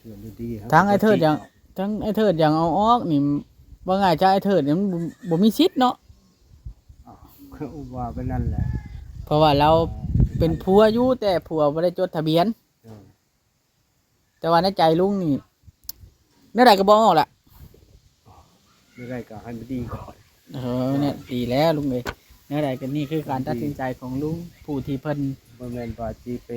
ເລື່ອງດີໆ ທາງອ້າຍເທີດຢາກ ທາງອ້າຍເທີດຢາກເອົາອອກນີ້ ວ່າງ່າຍຊະ ອ້າຍເທີດນີ້ມັນບໍ່ ບໍ່ມີສິດເນາະ. ອ້າວ ວ່າໄປນັ້ນແຫຼະ ເພາະວ່າລາວ ເອີ ເປັນຜົວຢູ່ ແຕ່ຜົວບໍ່ໄດ້ຈົດທະບຽນ. ເອີ ແຕ່ວ່າໃນໃຈລຸງນີ້ ແນວໃດກໍບໍ່ອອກລະ ແນວໃດກໍໃຫ້ມັນດີກ່ອນ. ເອີ ແນວ ດີແລ້ວລຸງເອີຍ ແນວໃດກໍນີ້ຄືການຕັດສິນໃຈຂອງລຸງ ຜູ້ທີ່ເພິ່ນ ບໍ່ແມ່ນວ່າຊິໄປ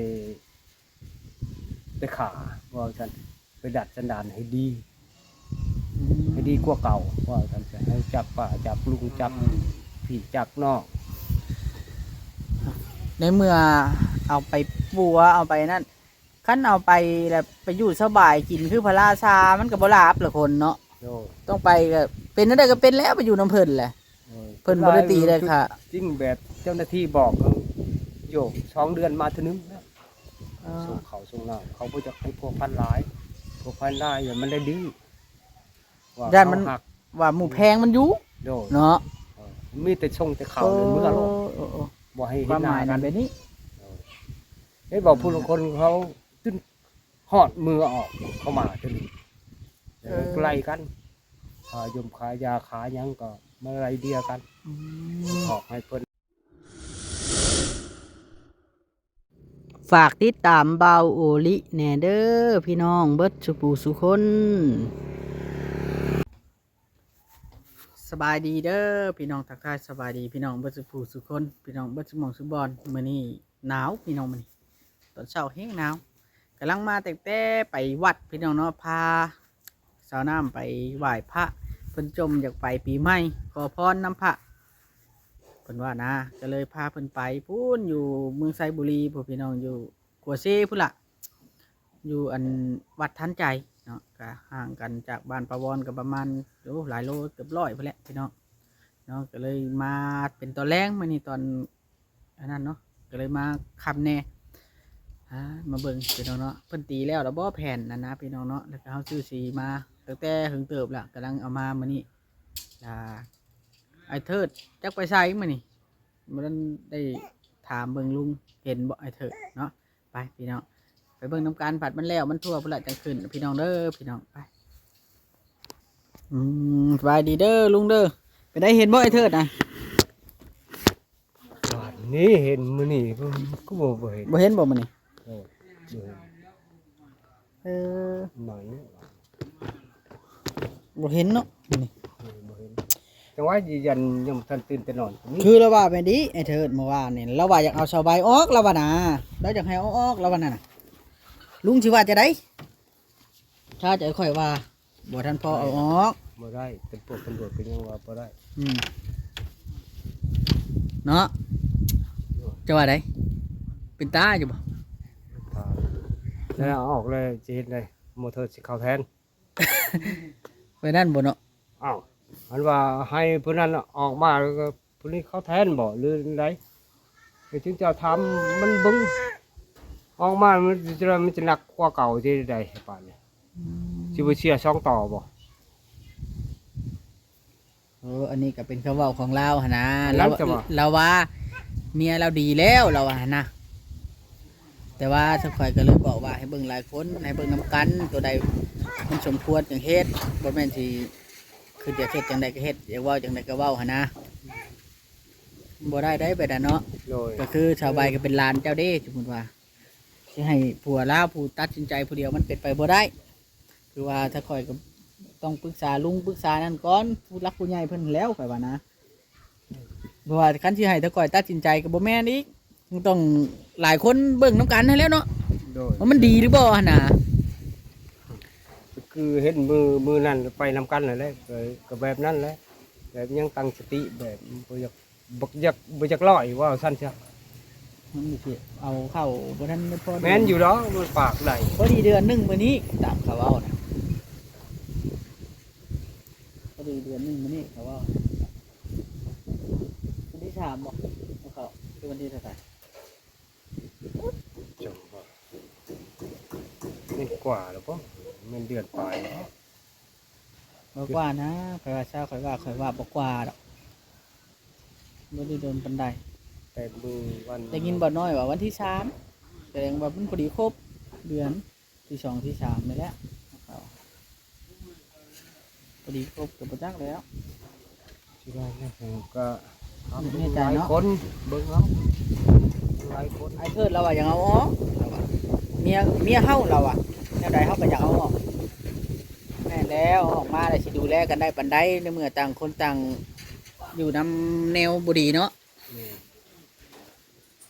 ໄປຂ້າ ເວົ້າຊັ້ນ ໄປດັດສັນດານໃຫ້ດີ ອືມ ໃຫ້ດີກວ່າເກົ່າ ເວົ້າຊັ້ນຊະ ໃຫ້ຈັກປ້າຈັກລຸງ ຈັກ ອືມ ພີ່ຈັກນ້ອງ. ໃນເມື່ອເອົາໄປປົວ ເອົາໄປນັ້ນ ຄັນເອົາໄປແລ້ວໄປຢູ່ສະບາຍ ກິນຄືພະລາຊາ ມັນກໍບໍ່ລາບລະຄົນເນາະ. ໂດຍ ຕ້ອງໄປກໍເປັນແນວໃດກໍເປັນແລ້ວ ໄປຢູ່ນຳເພິ່ນແຫຼະ. ໂດຍ ເພິ່ນບໍ່ໄດ້ຕີໄດ້ຂາ ຈິງແບບເຈົ້າໜ້າທີ່ບອກ ໂຍກສອງເດືອນມາເທື່ອໜຶ່ງນະ. ເອີ ສົ່ງເຂົ້າສົ່ງນ້ຳ ເຂົາບໍ່ຢາກໃຫ້ພົວພັນຫຼາຍ ພົວພັນຫຼາຍແລ້ວມັນໄດ້ດື້ ວ່າ ຢ້ານມັນ ເຂົາຮັກ ວ່າໝູ່ແພງມັນຢູ່. ໂດຍ ເນາະ ເອີ ມີແຕ່ສົ່ງແຕ່ເຂົ້າ ໂອ້ ເມືອໂລດ. ໂອ້ ໂອ້ ບໍ່ໃຫ້ເຫັນໜ້າກັນ ຄວາມໝາຍນັ້ນແບບນີ້. ໂດຍ ເຫັນບໍ່ ອືມ ຜູ້ລາງຄົນເຂົາຈົນຮອດເມືອອອກ ເຂົາມາເທື່ອໜຶ່ງ ເອີ ໄລ່ກັນ ຄ່າຢົມຄ່າຢາຄ່າຫຍັງກໍມາໄລ່ເບ້ຍກັນ. ອືມ ອອກໃຫ້ເພິ່ນ ຝາກຕິດຕາມບ່າວໂອລິແດ່ເດີ ພີ່ນ້ອງເບິດສູ່ຜູ້ສູ່ຄົນ. ສະບາຍດີເດີພີ່ນ້ອງ ທັກທາຍສະບາຍດີພີ່ນ້ອງເບິດສູ່ຜູ້ສູ່ຄົນ ພີ່ນ້ອງເບິດສູ່ໝ່ອງສູ່ບ່ອນ. ມື້ນີ້ໜາວພີ່ນ້ອງ ມື້ນີ້ຕອນເຊົ້າແຮງໜາວ. ກຳລັງມາຕັ້ງແຕ່ໄປວັດພີ່ນ້ອງເນາະ ພາສາວນ້ຳໄປໄຫວ້ພະ ເພິ່ນຈົ່ມຢາກໄປປີໃໝ່ ຂໍພອນນຳພະ ເພິ່ນວ່ານະ ກໍເລີຍພາເພິ່ນໄປພຸ້ນ ຢູ່ເມືອງໄຊບູລີພຸ້ນ ພີ່ນ້ອງ ຢູ່ຂົວເຊພຸ້ນລະ ຢູ່ອັນວັດທັນໃຈເນາະ ກໍຫ່າງກັນຈາກບ້ານປາວອນກໍປະມານ ໂອ້ ຫຼາຍໂລ ເກືອບຮ້ອຍພຸ້ນແຫຼະພີ່ນ້ອງເນາະ. ກໍເລີຍມາເປັນຕອນແລງ ມື້ນີ້ຕອນ ອັນນັ້ນເນາະ ກໍເລີຍມາຄ່ຳແດ່. ອ່າ ມາເບິ່ງພີ່ນ້ອງເນາະ ເພິ່ນຕີແລ້ວລະບໍ່ແຜ່ນນັ້ນນະພີ່ນ້ອງເນາະ. ແລ້ວກໍເຮົາຊື້ສີມາຕັ້ງແຕ່ເຫິງເຕີບລະ ກຳລັງເອົາມາມື້ນີ້. ອ່າ ອ້າຍເທີດຈັກໄປໃສມື້ນີ້ ບໍ່ທັນໄດ້ຖາມເບິ່ງລຸງ ເຫັນບໍ່ອ້າຍເທີດເນາະ. ໄປພີ່ນ້ອງ ໄປເບິ່ງນຳກັນ ພັດມັນແລ້ວມັນທົ່ວພຸ້ນລະ ຈັ່ງຂຶ້ນພີ່ນ້ອງເດີ ພີ່ນ້ອງ ໄປ. ອືມ ສະບາຍດີເດີລຸງເດີ ເປັນໃດເຫັນບໍ່ອ້າຍເທີດນະ? ວາດນີ້ເຫັນ ມື້ນີ້ກໍບໍ່ ບໍ່ເຫັນ ບໍ່ເຫັນບໍ່ມື້ນີ້? ເອີ ບໍ່ເຫັນ ເອີ ໜ້ອຍ ບໍ່ເຫັນເນາະມື້ນີ້ ເອີ ບໍ່ເຫັນ. ຈັ່ງວ່າຢືນຢັນຍັງບໍ່ທັນຕື່ນແຕ່ນອນ ຄືລາວວ່າແມ່ນດີ ອ້າຍເທີດ ເມື່ອວານນີ້ລາວວ່າຢາກເອົາສາວໃບອອກ ລາວວ່ານະ ລາວຢາກໃຫ້ເອົາອອກ ລາວວ່ານັ້ນນະ. ລຸງຊິວ່າຈັ່ງໃດ? ຖ້າໃຈຂ້ອຍວ່າບໍ່ທັນພໍເອົາອອກ ບໍ່ໄດ້ ເປັນພວກຕຳຫຼວດກໍຍັງວ່າບໍ່ໄດ້. ອືມ ເນາະ ເຈົ້າວ່າໃດ? ເປັນຕາຢູ່ບໍ່? ຕາ ແລ້ວເອົາອອກແລ້ວຊິເຮັດໃດ? ມໍເທີຊິເຂົ້າແທນ ໄປນັ້ນບໍ່ເນາະ? ອ້າວ ອັນວ່າໃຫ້ຜູ້ນັ້ນອອກມາ ແລ້ວກໍຜູ້ນີ້ເຂົ້າແທນບໍ່ ຫຼືໃດ? ແລ້ວຈຶ່ງຈະຖາມມັນເບິ່ງ ອອກມາມັນຈະ ມັນຈະໜັກກວ່າເກົ່າຊິໄດ້ປານນີ້. ອືມ ຊິບໍ່ເສຍສອງຕໍ່ບໍ່? ເອີ ອັນນີ້ກໍເປັນຄຳເວົ້າຂອງລາວຫັ້ນນະ ລາວ ລາວວ່າເມຍລາວດີແລ້ວ ລາວວ່າຫັ້ນນະ. ແຕ່ວ່າຊຳຂ້ອຍກໍເລີຍບອກວ່າໃຫ້ເບິ່ງຫຼາຍຄົນ ໃຫ້ເບິ່ງນຳກັນ ໂຕໃດມັນສົມຄວນຈັ່ງເຮັດ ບໍ່ແມ່ນຊິ ຄືຢາກເຮັດຈັ່ງໃດກໍເຮັດ ຢາກເວົ້າຈັ່ງໃດກໍເວົ້າຫັ້ນນະ ບໍ່ໄດ້ໄດ໋ແບບນັ້ນເນາະ. ໂດຍ ກໍຄືສາວໃບກໍເປັນຫຼານເຈົ້າເດ້ ສົມມຸດວ່າຊິໃຫ້ຜົວລາວຜູ້ຕັດສິນໃຈຜູ້ດຽວ ມັນເປັນໄປບໍ່ໄດ້. ຄືວ່າຖ້າຂ້ອຍກໍຕ້ອງປຶກສາລຸງ ປຶກສານັ້ນກ່ອນ ຜູ້ຫຼັກຜູ້ໃຫຍ່ເພິ່ນແລ້ວ ຂ້ອຍວ່ານະ. ເພາະວ່າຄັນຊິໃຫ້ແຕ່ຂ້ອຍຕັດສິນໃຈກໍບໍ່ແມ່ນອີກ ມັນຕ້ອງຫຼາຍຄົນເບິ່ງນຳກັນຫັ້ນແຫຼະເນາະ. ໂດຍ ວ່າມັນດີຫຼືບໍ່ຫັ້ນນະ. ຄືເຫັນມື້ ມື້ນັ້ນໄປນຳກັນນັ້ນແຫຼະ ກໍ ກໍແບບນັ້ນແຫຼະ ແບບຍັງຕັ້ງສະຕິ ແບບບໍ່ຢາກ ບໍ່ຢາກ ບໍ່ຢາກລອຍ ເວົ້າຊັ້ນຊະ. ມັນຊິເອົາເຂົ້າບໍ່ທັນໄດ້ພໍ. ແມ່ນຢູ່ດອກ ມັນປາກໄດ້ ພໍດີເດືອນໜຶ່ງມື້ນີ້ ຕາມເຂົາເວົ້ານະ. ພໍດີເດືອນໜຶ່ງມື້ນີ້ເຂົາເວົ້າ ວັນທີສາມບໍ່ ເຂົາ ຄືວັນທີເທົ່າໃດ? ຈັງຫວະ ແມ່ນກວ່າແລ້ວບໍ່? ແມ່ນເດືອນປາຍແລ້ວບໍ່? ບໍ່ກວ່ານະ ຂ້ອຍວ່າຊະ ຂ້ອຍວ່າ ຂ້ອຍວ່າບໍ່ກວ່າດອກ ບໍ່ໄດ້ດົນປານໃດ. ແຕ່ມື້ວັນ ໄດ້ຍິນບ່າວນ້ອຍວ່າວັນທີສາມ ສະແດງວ່າມັນພໍດີຄົບເດືອນ. ທີສອງທີສາມນີ້ແຫຼະ ເຂົາພໍດີຄົບກໍບໍ່ຈັກແລ້ວ ຊິວ່າແນວໃດກໍຖາມ ແນ່ໃຈເນາະ ຫຼາຍຄົນ ເບິ່ງເອົາ ຫຼາຍຄົນ ອ້າຍເທີດລາວວ່າຢາກເອົາອອກ ລາວວ່າ ເມຍ ເມຍເຮົາ ລາວວ່າ ແນວໃດເຮົາກໍຢາກເອົາອອກ ແມ່ນແລ້ວ ອອກມາແລ້ວຊິດູແລກັນໄດ້ປານໃດ ໃນເມື່ອຕ່າງຄົນຕ່າງຢູ່ນຳແນວບໍ່ດີເນາະ ແມ່ນ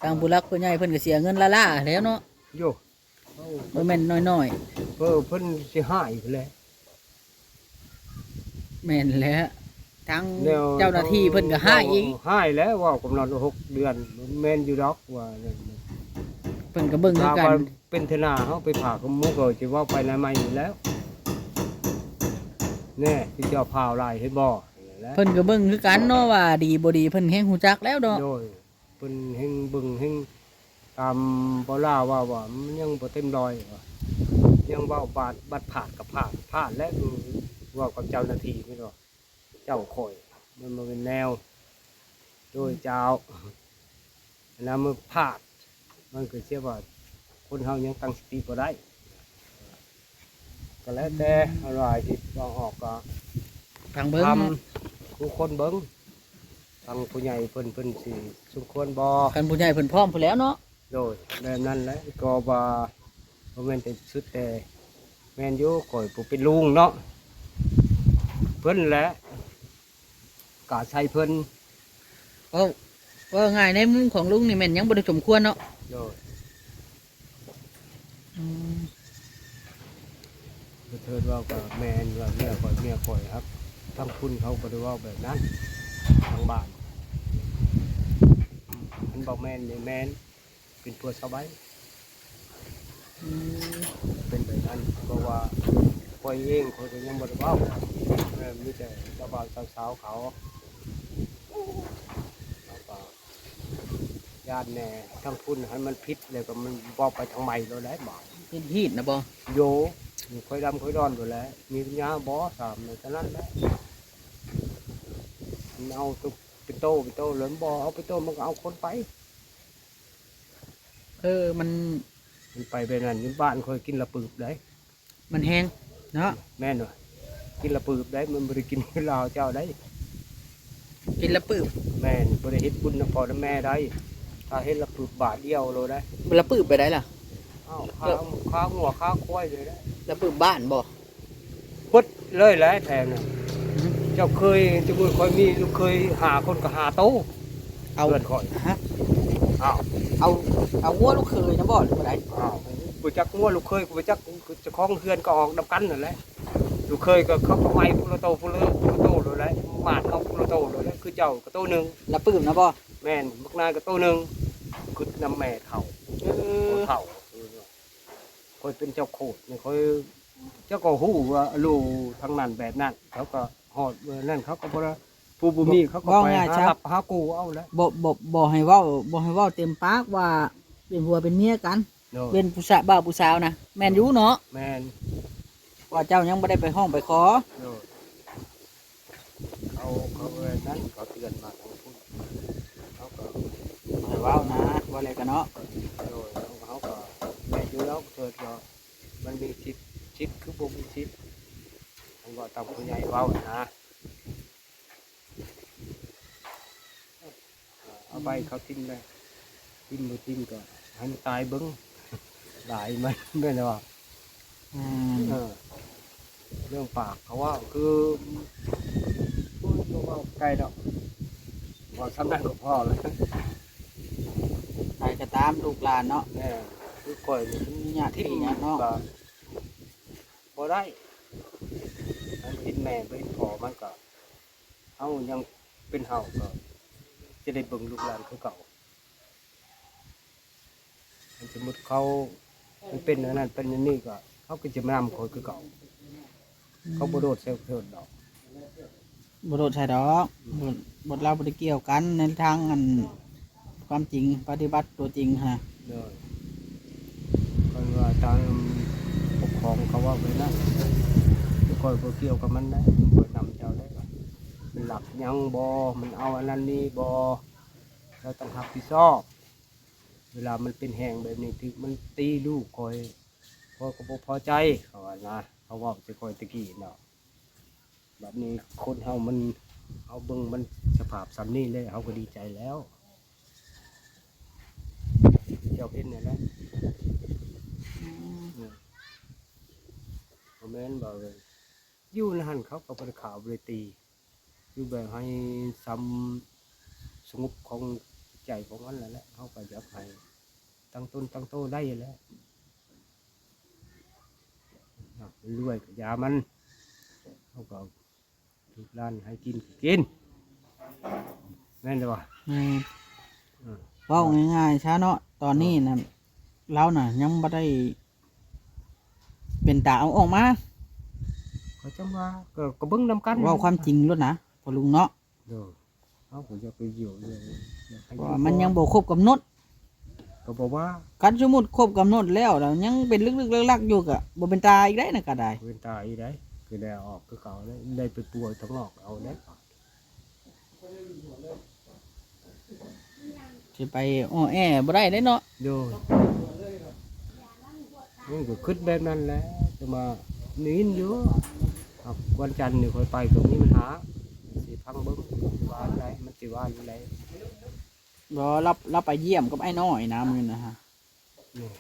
ທາງຜູ້ຫຼັກຜູ້ໃຫຍ່ເພິ່ນກໍເສຍເງິນລ້າໆແລ້ວເນາະ ໂຍ ບໍ່ແມ່ນນ້ອຍໆ ເອີ ເພິ່ນຊິຮ້າຍພຸ້ນແຫຼະ ແມ່ນແລ້ວ ທາງ ແນວ ເຈົ້າໜ້າທີ່ເພິ່ນກໍຮ້າຍອີກ ຮ້າຍແລ້ວ ເວົ້າກຳນົດຫົກເດືອນ ແມ່ນຢູ່ດອກວ່າ ເພິ່ນກໍເບິ່ງຄືກັນ ເປັນເທື່ອໜ້າເຮົາໄປຝາກກັບໝູ່ກໍຊິເວົ້າໄປນະໃໝ່ນີ້ແລ້ວ ແນ່ ທີ່ເຈົ້າພາວຫຼາຍເຫັນບໍ່ ເພິ່ນກໍເບິ່ງຄືກັນເນາະວ່າດີບໍ່ດີ ເພິ່ນແຮ່ງຮູ້ຈັກແລ້ວດອກ ໂດຍ ເພິ່ນແຮ່ງເບິ່ງແຮ່ງຕາມບໍ່ລ່າວ່າ ວ່າມັນຍັງບໍ່ເຕັມຮ້ອຍວ່າ ຍັງເວົ້າບາດ ບາດພາດກໍພາດ ພາດແລ້ວ ເວົ້າກັບເຈົ້າໜ້າທີ່ແມ່ນບໍ່ ເຈົ້າຂ້ອຍ ມັນບໍ່ແມ່ນແນວ ໂດຍເຈົ້າ ອັນນັ້ນມັນພາດ ມັນກໍເສຍວ່າຄົນເຮົາຍັງຕັ້ງສະຕິບໍ່ໄດ້ ກໍແລ້ວແຕ່ ເຮົາວ່າຊິເວົ້າອອກກໍຟັງເບິ່ງ ຖາມ ເນາະ ທຸກຄົນເບິ່ງ ທາງຜູ້ໃຫຍ່ເພິ່ນ ເພິ່ນຊິສົມຄວນບໍ່ ຄັນຜູ້ໃຫຍ່ເພິ່ນພ້ອມພຸ້ນແລ້ວເນາະ ໂດຍ ແບບນັ້ນແຫຼະ ກໍວ່າບໍ່ແມ່ນແຕ່ສຸດ ແຕ່ແມ່ນຢູ່ ຂ້ອຍຜູ້ເປັນລຸງເນາະ ເພິ່ນແຫຼະ ກະໃສ່ເພິ່ນ ເວົ້າ ເວົ້າງ່າຍໃນມຸມຂອງລຸງນີ້ແມ່ນຍັງບໍ່ໄດ້ສົມຄວນເນາະ ໂດຍ ອືມ ເທີດເວົ້າກໍແມ່ນວ່າເມຍຂ້ອຍ ເມຍຂ້ອຍຮັກ ທາງພຸ້ນເຂົາບໍ່ໄດ້ເວົ້າແບບນັ້ນ ທາງບ້ານ ມັນບໍ່ແມ່ນນີ້ແມ່ນ ເປັນຜົວສາວໃບ ອືມ ເປັນແບບນັ້ນ ເພາະວ່າຂ້ອຍເອງຂ້ອຍກໍຍັງບໍ່ໄດ້ເວົ້າ ເອີ ມີແຕ່ເຈົ້າບ່າວເຈົ້າສາວເຂົາ ເຂົາກໍຢ້ານແດ່ ທາງພຸ້ນໃຫ້ມັນຜິດແລ້ວກໍມັນເວົ້າໄປທາງໃໝ່ໂລດແຫຼະບາດ ຮີດໆນະບໍ່ ໂຍ ຂ້ອຍດຳຂ້ອຍດອນໂລດແຫຼະ ມີປັນຍາບໍ່ ຖາມເທົ່ານັ້ນແຫຼະ ມັນເອົາ ເປັນໂຕເປັນໂຕ ແລ້ວມັນບໍ່ເອົາເປັນໂຕ ມັນກໍເອົາຄົນໄປ ເອີ ມັນ ມັນໄປແບບນັ້ນ ຢູ່ບ້ານຂ້ອຍກິນລະປຶບໃດ໋ ມັນແຮງເນາະ ແມ່ນບໍ່ ກິນລະປຶບໃດ໋ ມັນບໍ່ໄດ້ກິນລາວເຈົ້າໃດ໋ ກິນລະປຶບ ແມ່ນ ບໍ່ໄດ້ເຮັດບຸນນຳພໍ່ນຳແມ່ໃດ໋ ຖ້າເຮັດລະປຶບບາດດຽວໂລດໃດ໋ ລະປຶບແບບໃດລະ ອ້າວ ຄາ ຄາງົວຄາຄວາຍເລີຍໃດ໋ ລະປຶບບ້ານບໍ່? ເບິດເລີຍແຫຼະແຖວນັ້ນ ອືມ ເຈົ້າເຄີຍ ສົມມຸດຂ້ອຍມີລູກເຂີຍຫ້າຄົນກໍຫ້າໂຕ ເອົາ ເພື່ອນຂ້ອຍ ຮະ ອ້າວ ເອົາ ເອົາງົວລູກເຂີຍນະບໍ່ ຫຼືວ່າໃດ? ອ້າວ ບໍ່ຈັກງົວລູກເຂີຍ ກໍບໍ່ຈັກ ເຈົ້າຂອງເຮືອນກໍອອກນຳກັນນັ້ນແຫຼະ ລູກເຂີຍກໍເຂົາກໍໄໝ້ຜູ້ລະໂຕ ຜູ້ລະໂຕ ຜູ້ລະໂຕໂລດແຫຼະ ໝາດເອົາຜູ້ລະໂຕໂລດແຫຼະ ຄືເຈົ້າກໍໂຕໜຶ່ງ ລະປຶບນະບໍ່? ແມ່ນ ບັກນາຍກໍໂຕໜຶ່ງ ຄຶດນຳແມ່ເຖົ້າ ເອີ ເຖົ້າ ຂ້ອຍເປັນເຈົ້າໂຄດນີ້ ຂ້ອຍ ເຈົ້າກໍຮູ້ວ່າ ໂລ ທາງນັ້ນແບບນັ້ນ ເຂົາກໍຮອດເມື່ອນັ້ນ ເຂົາກໍບໍ່ໄດ້ ຜູ້ບໍ່ມີເຂົາກໍໄປຫາລັບຫາກູ້ເອົາແຫຼະ ບໍ່ ບໍ່ ບໍ່ໃຫ້ເວົ້າ ບໍ່ໃຫ້ເວົ້າເຕັມປາກວ່າເປັນຜົວເປັນເມຍກັນ ໂດຍ ເປັນຜູ້ສາວ ບ່າວຜູ້ສາວນະ ແມ່ນຢູ່ເນາະ ແມ່ນ ວ່າເຈົ້າຍັງບໍ່ໄດ້ໄປຮ້ອງໄປຂໍ ໂດຍ ເຂົາ ເຂົາແບບນັ້ນ ເຂົາເຕືອນມາທາງພຸ້ນ ເຂົາກໍບໍ່ໃຫ້ເວົ້ານະ ວ່າແລ້ວກໍເນາະ ໂດຍ ເຮົາກໍແມ່ນຢູ່ແລ້ວ ເກີດກໍ ມັນມີສິດ ສິດຄືບໍ່ມີສິດ ອັນເວົ້າຕາມຜູ້ໃຫຍ່ເວົ້ານະ ເອົາໄປເຂົາຖິ້ມແລ້ວ ຖິ້ມບໍ່ຖິ້ມກໍໃຫ້ມັນຕາຍເບິ່ງ ຫຼາຍມັນແມ່ນວ່າ ອືມ ເອີ ເລື່ອງປາກເຂົາເວົ້າຄື ໂອ້ຍ ບໍ່ເວົ້າໄກດອກ ເວົ້າສ່ຳນັ້ນກໍພໍແລ້ວ ໃຜກໍຕາມລູກຫຼານເນາະ ແມ່ນ ຄືຂ້ອຍນີ້ ມີຍາດພີ່ຍາດນ້ອງ ກໍບໍ່ໄດ້ ມັນເຫັນແມ່ບໍ່ເຫັນພໍ່ ມັນກໍ ເຮົາຍັງເປັນເຮົາ ກໍຈະໄດ້ເບິ່ງລູກຫຼານຄືເກົ່າ ຄັນສົມມຸດເຂົາ ມັນເປັນອັນນັ້ນເປັນອັນນີ້ ກໍເຮົາກໍຈະມານຳຂ້ອຍຄືເກົ່າ ອືມ ເຂົາບໍ່ໂດດໃສ່ເພິ່ນດອກ ບໍ່ໂດດໃສ່ດອກ ອືມ ບໍ່ ລາວບໍ່ໄດ້ກ່ຽວກັນໃນທາງອັນ ຄວາມຈິງ ປະຕິບັດຕົວຈິງຫັ້ນນະ ໂດຍ ເພິ່ນວ່າຕາມປົກຄອງເຂົາເວົ້າໄປນັ້ນ ຂ້ອຍບໍ່ກ່ຽວກັບມັນໄດ໋ ຂ້ອຍນຳເຈົ້າໄດ໋ ວ່າມັນລັກຫຍັງບໍ່ ມັນເອົາອັນນັ້ນນີ້ບໍ່ ເຈົ້າຕ້ອງຮັບຜິດຊອບ ເວລາມັນເປັນແຮງແບບນີ້ ຖືກມັນຕີລູກຂ້ອຍ ຂ້ອຍກໍບໍ່ພໍໃຈ ເຂົາວ່ານະ ເຂົາເວົ້າໃສ່ຂ້ອຍແຕ່ກີ້ເນາະ. ບັດນີ້ຄົນເຮົາມັນ ເຮົາເບິ່ງມັນສະພາບສ່ຳນີ້ແລ້ວ ເຮົາກໍດີໃຈແລ້ວ. ເຈົ້າເຫັນນັ້ນແຫຼະ. ອືມ ອືມ ບໍ່ແມ່ນວ່າຢູ່ໃນຫັ້ນເຂົາກໍບໍ່ໄດ້ຂ້າບໍ່ໄດ້ຕີ ຢູ່ແບບໃຫ້ສ່ຳສະຫງົບຂອງຈິດໃຈຂອງມັນນັ້ນແຫຼະ. ເຮົາກໍຢາກໃຫ້ຕັ້ງຕົນຕັ້ງໂຕໄດ້ແຫຼະ. ມັນລວຍກໍຢ່າມັນ ເຮົາກໍລູກຫຼານໃຫ້ກິນກໍກິນ ແມ່ນແລ້ວບໍ່? ແມ່ນ. ເອີ ເວົ້າງ່າຍໆຊະເນາະ ຕອນນີ້ ເອີ ນັ້ນ ລາວນະຍັງບໍ່ໄດ້ເປັນຕາເອົາອອກມາ. ກໍຈັ່ງວ່າ ກໍ ກໍເບິ່ງນຳກັນ ເວົ້າຄວາມຈິງໂລດນະ ພໍ່ລຸງເນາະ. ໂດຍ ເຮົາກໍຢ່າໄປຫຍຸ້ງເລື່ອງ ເພາະວ່າມັນຍັງບໍ່ຄົບກຳນົດ ກໍບໍ່ວ່າ. ຄັນສົມມຸດຄົບກຳນົດແລ້ວ ແລ້ວຍັງເປັນລຶກໆລັກໆຢູ່ ກໍບໍ່ເປັນຕາອີກໄດ໋ນະ ກໍໄດ້ ບໍ່ເປັນຕາອີກໄດ໋ ຄືໄດ້ອອກຄືເກົ່າແລ້ວ ໄດ້ໄປປົວທາງນອກເອົາແລ້ວ. ຊິໄປອ້ອແອບໍ່ໄດ້ເດ້ເນາະ. ໂດຍ ມັນກໍຄິດແບບນັ້ນແຫຼະ ແຕ່ວ່າໄດ້ຍິນຢູ່ ອາ ວັນຈັນນີ້ຂ້ອຍໄປກໍມີບັນຫາ ຊິຟັງເບິ່ງວ່າໃດ ມັນຊິວ່າແນວໃດ. ບໍ່ ລາວ ລາວໄປຢ້ຽມກັບອ້າຍນ້ອຍນະ ມື້ນັ້ນນະ. ໂດຍ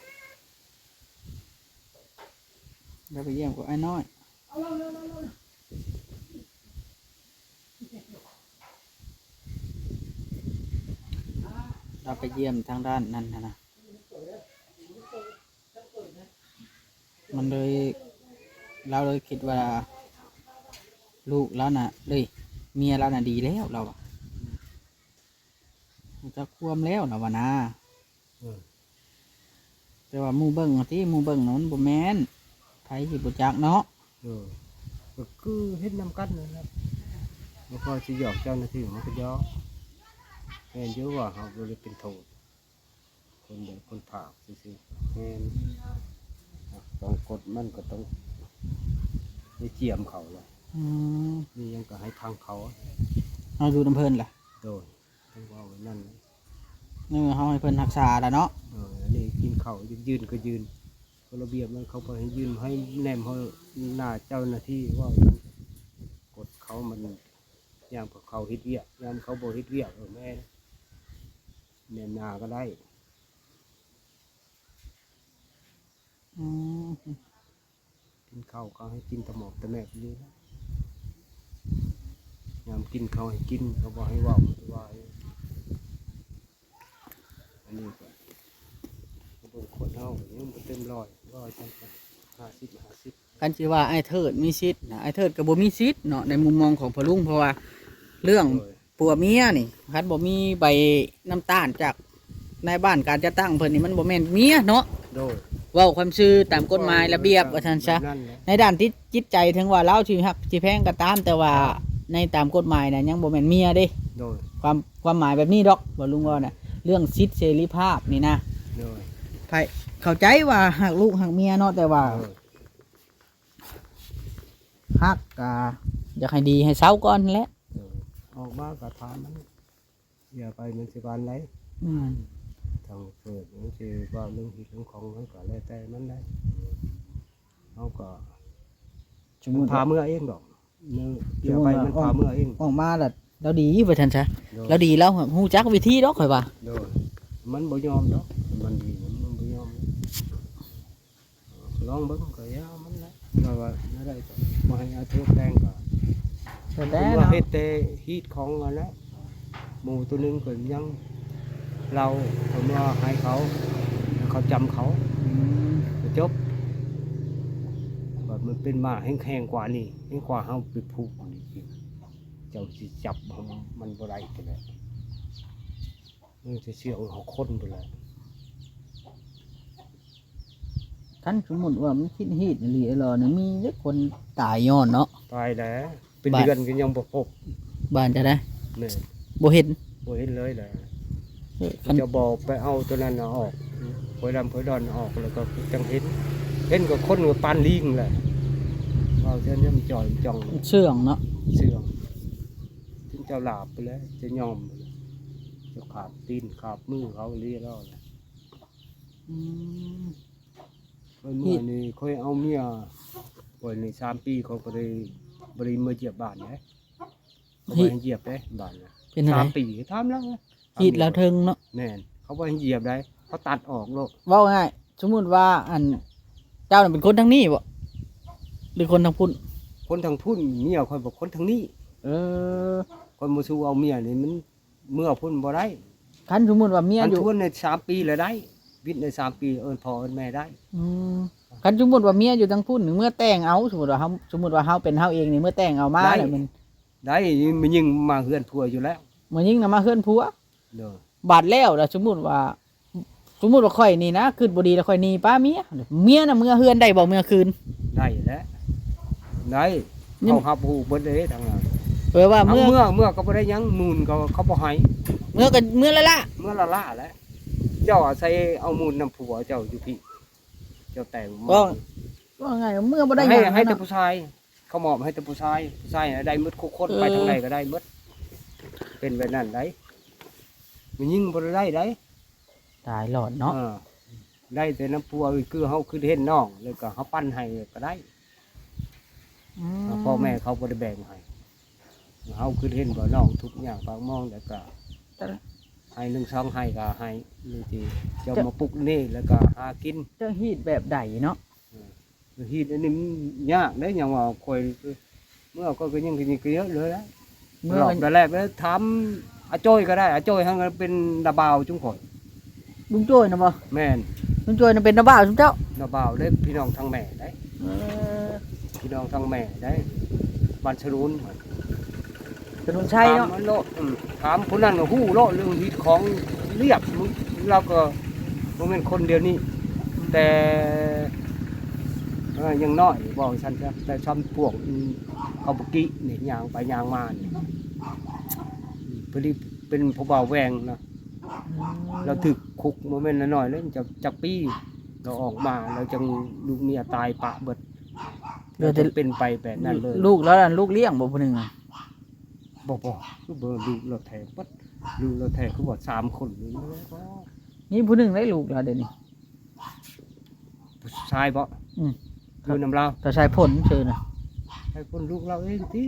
ລາວໄປຢ້ຽມກັບອ້າຍນ້ອຍ ລາວໄປຢ້ຽມທາງດ້ານນັ້ນຫັ້ນນະ. ມັນເລີຍ ລາວເລີຍຄິດວ່າ ລູກລາວນະ ເອີຍ ເມຍລາວນະດີແລ້ວ ລາວວ່າ ຮູ້ຈັກຄວາມແລ້ວ ລາວວ່ານະ. ເອີ ແຕ່ວ່າໝູ່ເບິ່ງຫັ້ນຕິ ໝູ່ເບິ່ງນະ ມັນບໍ່ແມ່ນ ໃຜຊິບໍ່ຈັກເນາະ. ເອີ ກໍຄືເຮັດນຳກັນນັ້ນແຫຼະ ບໍ່ພໍຊິຫຍອກເຈົ້າໜ້າທີ່ ມັນກໍຫຍອກ. ແມ່ນຢູ່ວ່າເຮົາບໍ່ໄດ້ເປັນໂທດ ຄົນໃດຄົນພາກຊື່ໆ ແມ່ນ ອາ ຕ້ອງກົດ ມັນກໍຕ້ອງໄດ້ຈຽມເຂົາລະ. ອືມ ມີຫຍັງກໍໃຫ້ຟັງເຂົາ ເຮົາຢູ່ນຳເພິ່ນລະ. ໂດຍ ຕ້ອງເວົ້າແບບນັ້ນ ໃນເມື່ອເຮົາໃຫ້ເພິ່ນຮັກສາລະເນາະ. ເອີ ອັນນີ້ກິນເຂົ້າ ຢືນກໍຢືນ ກົດລະບຽບມັນ ເຂົາບໍ່ໃຫ້ຢືນ ໃຫ້ແນມເຮົາໜ້າເຈົ້າໜ້າທີ່ ເວົ້າກົດເຂົາ ມັນຍາມເຂົາເຮັດວຽກ ຍາມເຂົາບໍ່ເຮັດວຽກ ເອີ ແມ່ນ ແນມໜ້າກໍໄດ້. ອືມ ກິນເຂົ້າກໍໃຫ້ກິນຕະໝອບຕະແໝບຢູ່ ຍາມກິນເຂົ້າໃຫ້ກິນ ເຂົາບໍ່ໃຫ້ເວົ້າ ວ່າ ອັນນີ້ກໍເບິ່ງຄົນເຮົາຍັງບໍ່ເຕັມຮ້ອຍ ເວົ້າຈັ່ງຊັ້ນ ຫ້າສິບຫ້າສິບ. ຄັນຊິວ່າອ້າຍເທີດມີສິດນະ ອ້າຍເທີດກໍບໍ່ມີສິດເນາະ ໃນມຸມມອງຂອງພໍ່ລຸງ ເພາະວ່າເລື່ອງ ໂດຍ ຜົວເມຍນີ້ ຄັນບໍ່ມີໃບນ້ຳຕານຈາກນາຍບ້ານການຈັດຕັ້ງເພິ່ນນີ້ ມັນບໍ່ແມ່ນເມຍເນາະ. ໂດຍ ເວົ້າຄວາມຊື່ຕາມກົດໝາຍລະບຽບ ເວົ້າ ວ່າຊັ້ນຊະ ແບບນັ້ນແຫຼະ. ໃນດ້ານຈິດ ຈິດໃຈ ເຖິງວ່າລາວຊິຮັກຊິແພງກໍຕາມ ແຕ່ວ່າ ໃນຕາມກົດໝາຍນະ ຍັງບໍ່ແມ່ນເມຍເດ້. ໂດຍ ຄວາມ ຄວາມໝາຍແບບນີ້ດອກ ບໍ່ລຸງເວົ້ານະ ເລື່ອງສິດເສລີພາບນີ້ນະ. ໂດຍ ໃຜເຂົ້າໃຈວ່າຮັກລູກຮັກເມຍເນາະ ແຕ່ວ່າ ໂດຍ ຮັກກະຢາກໃຫ້ດີໃຫ້ເຊົາກ່ອນແຫຼະ. ເອີ ອອກມາກໍຖາມມັນ ເສຍໄປມັນຊິວ່າໃດ. ແມ່ນ ທາງເກີດມັນຊິວ່າເລື່ອງຮີດເລື່ອງຂອງ ມັນກໍແລ້ວແຕ່ມັນໄດ໋. ເຮົາກໍ ສົມມຸດ ມັນພາເມືອເອງດອກ ເສຍໄປມັນພາເມືອເອງ. ອອກມາລະລາວດີວ່າຊັ້ນຊະ. ໂດຍ ລາວດີ ລາວຮູ້ຈັກວິທີດອກ ຂ້ອຍວ່າ. ໂດຍ ມັນບໍ່ຍອມດອກ ມັນດີ ມັນບໍ່ຍອມ. ລອງເບິ່ງກໍຢ່າມັນແຫຼະ ວ່າ ວ່າແນວໃດກໍບໍ່ໃຫ້ເອົາໂທດແຕ່ງກໍ ໂທດແຕ່ງ ເຮັດແຕ່ຮີດຂອງຫັ້ນແຫຼະ. ໝູ່ໂຕໜຶ່ງກໍຍັງເລົ່າ ເອົາເມືອໃຫ້ເຂົາ ແລ້ວເຂົາຈຳເຂົາ. ອືມ ກໍຈົບ. ບັດມັນເປັນມາແຮງໆກວ່ານີ້ ແຮງກວ່າເຮົາໄປຜູກນີ້ອີກ ເຈົ້າຊິຈັບເຮົາມັນບໍ່ໄດ້ພຸ້ນແຫຼະ. ມັນຊິເຊື່ອງເຮົາຄົນພຸ້ນແຫຼະ. ຄັນສົມມຸດວ່າມັນຄິດຮີດອີ່ຫຼີອີ່ຫຼໍນີ້ ມີເດ້ຄົນຕາຍຍ້ອນເນາະ. ຕາຍແລ້ວ ເປັນເດືອນກໍຍັງບໍ່ພົບ. ບ້ານຈະໄດ້ ແມ່ນ ບໍ່ເຫັນ ບໍ່ເຫັນເລີຍແຫຼະ. ເອີ ຄັນຈະບໍ່ໄປເອົາໂຕນັ້ນອອກ ໂພຍດຳໂພຍດອນອອກ ແລ້ວກໍຈັ່ງເຫັນ. ເຫັນກໍຄົນກໍປານລີງແຫຼະ ເວົ້າເທື່ອນີ້ມັນຈ່ອຍມັນຈ່ອງ ເຊື່ອງເນາະ ເຊື່ອງ. ເຈົ້າລາບໄປແລ້ວ ເຈົ້າຍອມໄປແລ້ວ ເຈົ້າຂາບຕີນຂາບມືເຂົາເລີຍແລ້ວ. ອືມ ເ ເມື່ອນີ້ຂ້ອຍເອົາເມຍຂ້ອຍນີ້ສາມປີ ຂ້ອຍບໍ່ໄດ້ ບໍ່ໄດ້ເມືອຢຽບບ້ານເດ້ ເຂົາບໍ່ໃຫ້ຢຽບເດ້ບ້ານນະ ເປັນຈັ່ງໃດ? ສາມປີ ຖາມລາວ ຮີດລາວເທິງເນາະ. ແມ່ນ ເຂົາບໍ່ໃຫ້ຢຽບໃດ ເຂົາຕັດອອກໂລດ. ເວົ້າງ່າຍ ສົມມຸດວ່າ ອັນ ເຈົ້ານັ້ນເປັນຄົນທາງນີ້ບໍ່ ຫຼືຄົນທາງພຸ້ນ? ຄົນທາງພຸ້ນ ເມຍຂ້ອຍບໍ່ຄົນທາງນີ້. ເອີ ຂ້ອຍບໍ່ສູ້ເອົາເມຍນີ້ ມັນເມືອພຸ້ນບໍ່ໄດ້. ຄັນສົມມຸດວ່າເມຍຢູ່ ຄັນທົວນໃນສາມປີລະໄດ້ ວິດໃນສາມປີ ເອີ້ນພໍ່ເອີ້ນແມ່ໄດ້. ອືມ ຄັນສົມມຸດວ່າເມຍຢູ່ທາງພຸ້ນ ເມືອແຕ່ງເອົາ ສົມມຸດວ່າເຮົາ ສົມມຸດວ່າເຮົາເປັນເຮົາເອງນີ້ ເມືອແຕ່ງເອົາມາ ໄດ້ ແລ້ວມັນ ໄດ້ ມີຍິງມາເຮືອນຜົວຢູ່ແລ້ວ. ມີຍິງນະມາເຮືອນຜົວ. ໂດຍ ບາດແລ້ວລະ ສົມມຸດວ່າ ສົມມຸດວ່າຂ້ອຍນີ້ນະ ຄິດບໍ່ດີແລ້ວຂ້ອຍໜີປະເມຍ ເມຍນະເມືອເຮືອນໄດ້ບໍ່ ເມືອຄືນ? ໄດ້ແຫຼະ ໄດ້ ເຂົາຮັບຮູ້ເບິດເດ້ທາງນັ້ນ. ແປວ່າເມືອ ເມືອ ເມືອກໍບໍ່ໄດ້ຫຍັງ ມູນກໍເຂົາບໍ່ໃຫ້ ເມືອກໍເມືອລ້າໆ ເມືອລ້າໆແຫຼະ. ເຈົ້າອາໄສເອົາມູນນຳຜົວເຈົ້າຢູ່ພີ້ ເຈົ້າແຕ່ງ ເວົ້າ ເວົ້າງ່າຍເມືອບໍ່ໄດ້ຫຍັງ ໃຫ້ແຕ່ຜູ້ຊາຍ ເຂົາມອບໃຫ້ແຕ່ຜູ້ຊາຍ ຜູ້ຊາຍໄດ້ໝົດທຸກຄົນ ເອີ ໄປທາງໃດກໍໄດ້ໝົດ ເປັນແບບນັ້ນໄດ໋ ແມ່ຍິງບໍ່ໄດ້ໄດ໋. ຕາຍຫຼອດເນາະ ເອີ ໄດ້ແຕ່ນຳຜົວ ຄືເຮົາຄືເຫັນນ້ອງ ແລ້ວກໍເຮົາປັນໃຫ້ກໍໄດ້. ອືມ ພໍ່ແມ່ເຂົາບໍ່ໄດ້ແບ່ງໃຫ້ ເຮົາຄືເຫັນວ່ານ້ອງທຸກຍາກປາກໝອງ ແລ້ວກໍໃຫ້ໜຶ່ງສອງໄຮ່ກໍໃຫ້ ນີ້ຕິ ເຈົ້າມາປຸກນີ້ ແລ້ວກໍຫາກິນ. ເຈົ້າຮີດແບບໃດເນາະ? ເອີ ຮີດອັນນີ້ມັນຍາກເດ້ ຫຍັງວ່າຂ້ອຍ ເມື່ອຂ້ອຍກໍຍັງກິນເຍອະເລີຍລະ ເມື່ອ ຕອບແລກໆເລີຍ ຖາມອາໂຈ້ຍກໍໄດ້ ອາໂຈ້ຍຫັ້ນເປັນນ້າບ່າວຈຸມຂ້ອຍ. ລຸງໂຈ້ຍນະບໍ່? ແມ່ນ ລຸງໂຈ້ຍນະເປັນນ້າບ່າວຈຸມເຈົ້າ? ນ້າບ່າວເດ້ ພີ່ນ້ອງທາງແມ່ໄດ໋. ເອີ ພີ່ນ້ອງທາງແມ່ໄດ໋ ບ້ານສະໜູນ ສະໜູນໄຊເນາະ ຖາມມັນໂລດ. ອືມ ຖາມຜູ້ນັ້ນກໍຮູ້ໂລດ ເລື່ອງຮີດຂອງລຽບ ລາວກໍບໍ່ແມ່ນຄົນດຽວນີ້ ແຕ່ ເອີ ຍັງນ້ອຍ ເວົ້າຊັ້ນຊະ ແຕ່ຊ່ຳພວກ ອືມ ເຂົາບໍ່ກີ້ນີ້ ຍ່າງໄປຍ່າງມານີ້ ອືມ ພໍດີເປັນຜູ້ບ່າວແຫວ່ງນະ ອືມ ລາວຖືກຄຸກບໍ່ແມ່ນນ້ອຍໆເລີຍ ຈັກ ຈັກປີ ລາວອອກມາ ລາວຈັ່ງລູກເມຍຕາຍປະເບິດ ລາວຈັ່ງເປັນໄປແບບນັ້ນເລີຍ. ລູກລາວນັ້ນ ລູກລ້ຽງບໍ່ຜູ້ໜຶ່ງ? ບໍ່ ບໍ່ ຄືບໍ່ ລູກລາວແທ້ເບິດ ລູກລາວແທ້ຄືວ່າສາມຄົນນີ້. ມີຜູ້ໜຶ່ງໄດ້ລູກລາວດຽວນີ້ ຜູ້ຊາຍບໍ? ອືມ ຢູ່ນຳລາວ ແຕ່ຊາຍພົນຊື່ນະ ຊາຍພົນລູກລາວເອງຕິ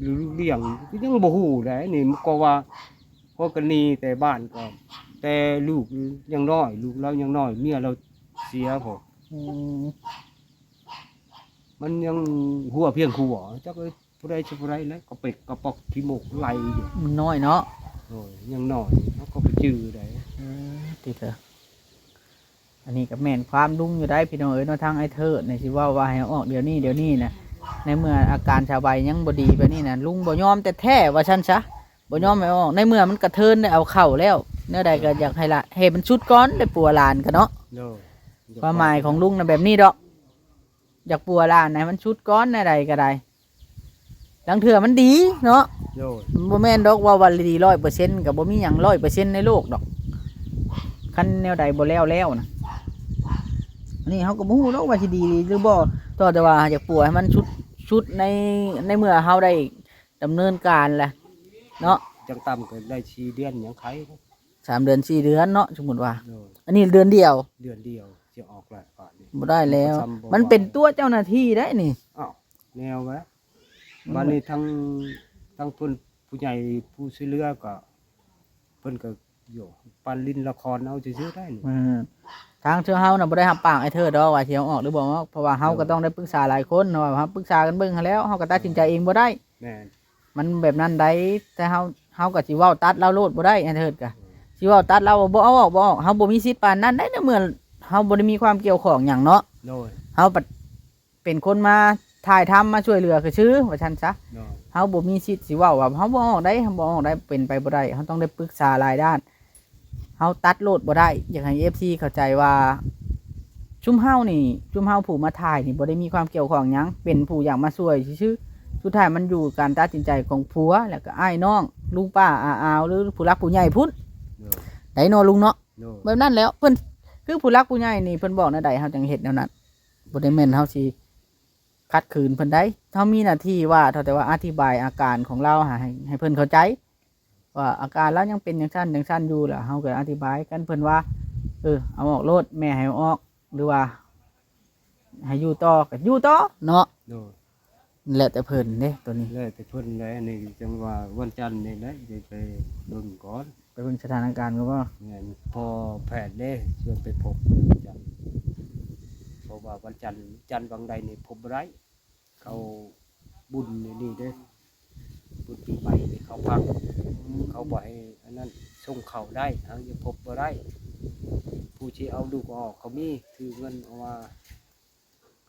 ຫຼືລູກລ້ຽງ ກໍຍັງບໍ່ຮູ້ໄດ໋ນີ້ ກໍວ່າ ເພາະກໍໜີແຕ່ບ້ານກໍ ແຕ່ລູກຍັງນ້ອຍ ລູກລາວຍັງນ້ອຍ ເມຍລາວເສຍພຸ້ນ. ອືມ ມັນຍັງຫົວພຽງຫົວ ຈັກເອີຍ ຜູ້ໃດຊິຜູ້ໃດແຫຼະ ກະເປັກກະປອກຂີ້ໝົກໄຫຼຢູ່ ມັນນ້ອຍເນາະ. ໂດຍ ຍັງນ້ອຍ ເຮົາກໍໄປຈື່ໄດ້. ເອີ ຕິເທີ ອັນນີ້ກໍແມ່ນຄວາມລຸງຢູ່ໄດ໋ ພີ່ນ້ອງເອີຍເນາະ ທາງອ້າຍເທີດນີ້ຊິເວົ້າວ່າໃຫ້ເອົາອອກດຽວນີ້ ດຽວນີ້ນະ ໃນເມື່ອອາການສາວໃບຍັງບໍ່ດີປານນີ້ນະ ລຸງບໍ່ຍອມແທ້ໆ ວ່າຊັ້ນຊະ ບໍ່ຍອມໃຫ້ເອົາອອກ ໃນເມື່ອມັນກະເທີນໄດ້ເອົາເຂົ້າແລ້ວ ແນວໃດກໍຢາກໃຫ້ລະ ໃຫ້ມັນສຸດກ່ອນ ໄດ້ປົວຫຼານກະເນາະ. ໂດຍ ຄວາມໝາຍຂອງລຸງນະແບບນີ້ດອກ ຢາກປົວຫຼານໃຫ້ມັນສຸດກ່ອນ ແນວໃດກໍໄດ້ ລາງເທື່ອມັນດີເນາະ. ໂດຍ ມັນບໍ່ແມ່ນດອກວ່າ ວ່າດີຮ້ອຍເປີເຊັນ ກໍບໍ່ມີຫຍັງຮ້ອຍເປີເຊັນໃນໂລກດອກ ຄັນແນວໃດບໍ່ແລ້ວແລ້ວນະ. ອັນນີ້ເຮົາກໍບໍ່ຮູ້ດອກວ່າຊິດີຫຼືບໍ່ ຕໍ່ແຕ່ວ່າຢາກປົວໃຫ້ມັນສຸດ ສຸດໃນ ໃນເມື່ອເຮົາໄດ້ດຳເນີນການແຫຼະເນາະ. ຈັ່ງຕ່ຳກໍໄດ້ສີ່ເດືອນຍັງໄຄ ສາມເດືອນ ສີ່ເດືອນເນາະ ສົມມຸດວ່າ. ໂດຍ ອັນນີ້ເດືອນດຽວ ເດືອນດຽວ ຊິອອກແລ້ວບາດນີ້ ບໍ່ໄດ້ແລ້ວ ມັນເປັນຕົວະເຈົ້າໜ້າທີ່ໄດ໋ນີ້. ອ້າວ ແນວວ່າ ບາດນີ້ທາງ ທາງເພິ່ນ ຜູ້ໃຫຍ່ຜູ້ຊ່ວຍເຫຼືອກໍ ເພິ່ນກໍ ໂຍ ປັນຫຼິ້ນລະຄອນເອົາຊື່ໆໄດ໋ນີ້. ເອີ ທາງເທື່ອເຮົານະບໍ່ໄດ້ຮັບປາກອ້າຍເທີດດອກວ່າຊິເອົາອອກຫຼືບໍ່ອອກ ເພາະວ່າເຮົາກໍຕ້ອງໄດ້ປຶກສາຫຼາຍຄົນ ເນາະ ເຮົາປຶກສາກັນເບິ່ງຫັ້ນແລ້ວ ເຮົາກໍຕັດສິນໃຈເອງບໍ່ໄດ້. ແມ່ນ ມັນແບບນັ້ນໃດ໋ ແຕ່ເຮົາ ເຮົາກໍຊິເວົ້າຕັດລາວໂລດບໍ່ໄດ້ ອ້າຍເທີດກະ ຊິເວົ້າຕັດລາວວ່າບໍ່ເອົາອອກ ບໍ່ເອົາອອກ ເຮົາບໍ່ມີສິດປານນັ້ນໄດ໋ ໃນເມື່ອເຮົາບໍ່ໄດ້ມີຄວາມກ່ຽວຂ້ອງຫຍັງເນາະ. ໂດຍ ເຮົາປະ ເປັນຄົນມາຖ່າຍທຳມາຊ່ວຍເຫຼືອຊື່ໆ ວ່າຊັ້ນຊະ. ໂດຍ ເຮົາບໍ່ມີສິດຊິເວົ້າວ່າເຮົາບໍ່ອອກໄດ໋ ເຮົາບໍ່ອອກໄດ໋ ເປັນໄປບໍ່ໄດ້ ເຮົາຕ້ອງໄດ້ປຶກສາຫຼາຍດ້ານ ເຮົາຕັດໂລດບໍ່ໄດ້. ຢາກໃຫ້ເອັຟຊີເຂົ້າໃຈວ່າ ຊຸມເຮົານີ້ ຊຸມເຮົາຜູ້ມາຖ່າຍນີ້ບໍ່ໄດ້ມີຄວາມກ່ຽວຂ້ອງຫຍັງ ເປັນຜູ້ຢາກມາຊ່ວຍຊື່ໆ ສຸດທ້າຍມັນຢູ່ການຕັດສິນໃຈຂອງຜົວ ແລ້ວກໍອ້າຍນ້ອງ ລຸງປ້າອາອາວ ຫຼືຜູ້ຫຼັກຜູ້ໃຫຍ່ພຸ້ນ ໂດຍ ໄດ໋ເນາະລຸງເນາະ. ໂດຍ ແບບນັ້ນແຫຼະ ເພິ່ນ ຄືຜູ້ຫຼັກຜູ້ໃຫຍ່ນີ້ເພິ່ນບອກແນວໃດ ເຮົາຈັ່ງເຮັດແນວນັ້ນ ບໍ່ໄດ້ແມ່ນເຮົາຊິຂັດຂືນເພິ່ນໃດ໋. ເຮົາມີໜ້າທີ່ວ່າ ເທົ່າແຕ່ວ່າອະທິບາຍອາການຂອງລາວໃຫ້ ໃຫ້ເພິ່ນເຂົ້າໃຈວ່າອາການລາວຍັງເປັນຈັ່ງຊັ້ນຈັ່ງຊັ້ນຢູ່ ແລ້ວເຮົາກໍອະທິບາຍກັນເພິ່ນວ່າ ເອີ ເອົາອອກໂລດ ແມ່ໃຫ້ເອົາອອກ ຫຼືວ່າ ໃຫ້ຢູ່ຕໍ່ກໍຢູ່ຕໍ່ເນາະ. ໂດຍ ແລ້ວແຕ່ເພິ່ນເດ້ ໂຕນີ້ ແລ້ວແຕ່ເພິ່ນແຫຼະ. ອັນນີ້ຈັ່ງວ່າວັນຈັນນີ້ແຫຼະ ຊິໄປເບິ່ງກ່ອນ ໄປເບິ່ງສະຖານະການກໍບໍ່. ແມ່ນ ພໍ່ແພດເດ້ ຊວນໄປພົບວັນຈັນ ເພາະວ່າວັນຈັນ ຈັນວັງໃດນີ້ພົບບໍ່ໄດ້. ເຂົາບຸນໃນນີ້ເດ້ ບຸນປີໃໝ່ນີ້ເຂົາພັກ ເຂົາບໍ່ໃຫ້ອັນນັ້ນ ສົ່ງເຂົ້າໄດ້ ຫາຍັງພົບບໍ່ໄດ້. ຜູ້ຊິເອົາລູກອອກກໍມີ ຖືເງິນອອກມາ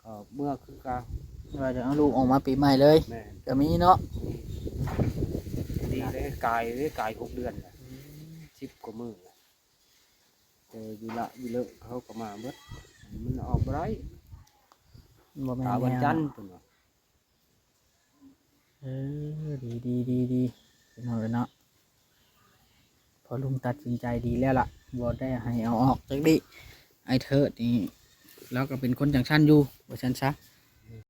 ກໍເມືອຄືເກົ່າ ວ່າຈະເອົາລູກອອກມາປີໃໝ່ເລີຍ. ແມ່ນ ກໍມີເນາະ ນີ້ເດ້ ກາຍເດ້ ກາຍຫົກເດືອນລະ ສິບກວ່າມື້ລະ ແຕ່ວິລະວິເລະເຂົາກໍມາເບິດ ມັນອອກບໍ່ໄດ້ ບໍ່ແມ່ນ ຖ້າວັນຈັນເພິ່ນວ່າ. ເອີ ດີໆໆໆ ພີ່ນ້ອງເອີຍເນາະ ພໍ່ລຸງຕັດສິນໃຈດີແລ້ວລະ ບໍ່ໄດ້ໃຫ້ເອົາອອກຈັກດີ້. ອ້າຍເທີດນີ້ລາວກໍເປັນຄົນຈັ່ງຊັ້ນຢູ່ ວ່າຊັ້ນຊະ.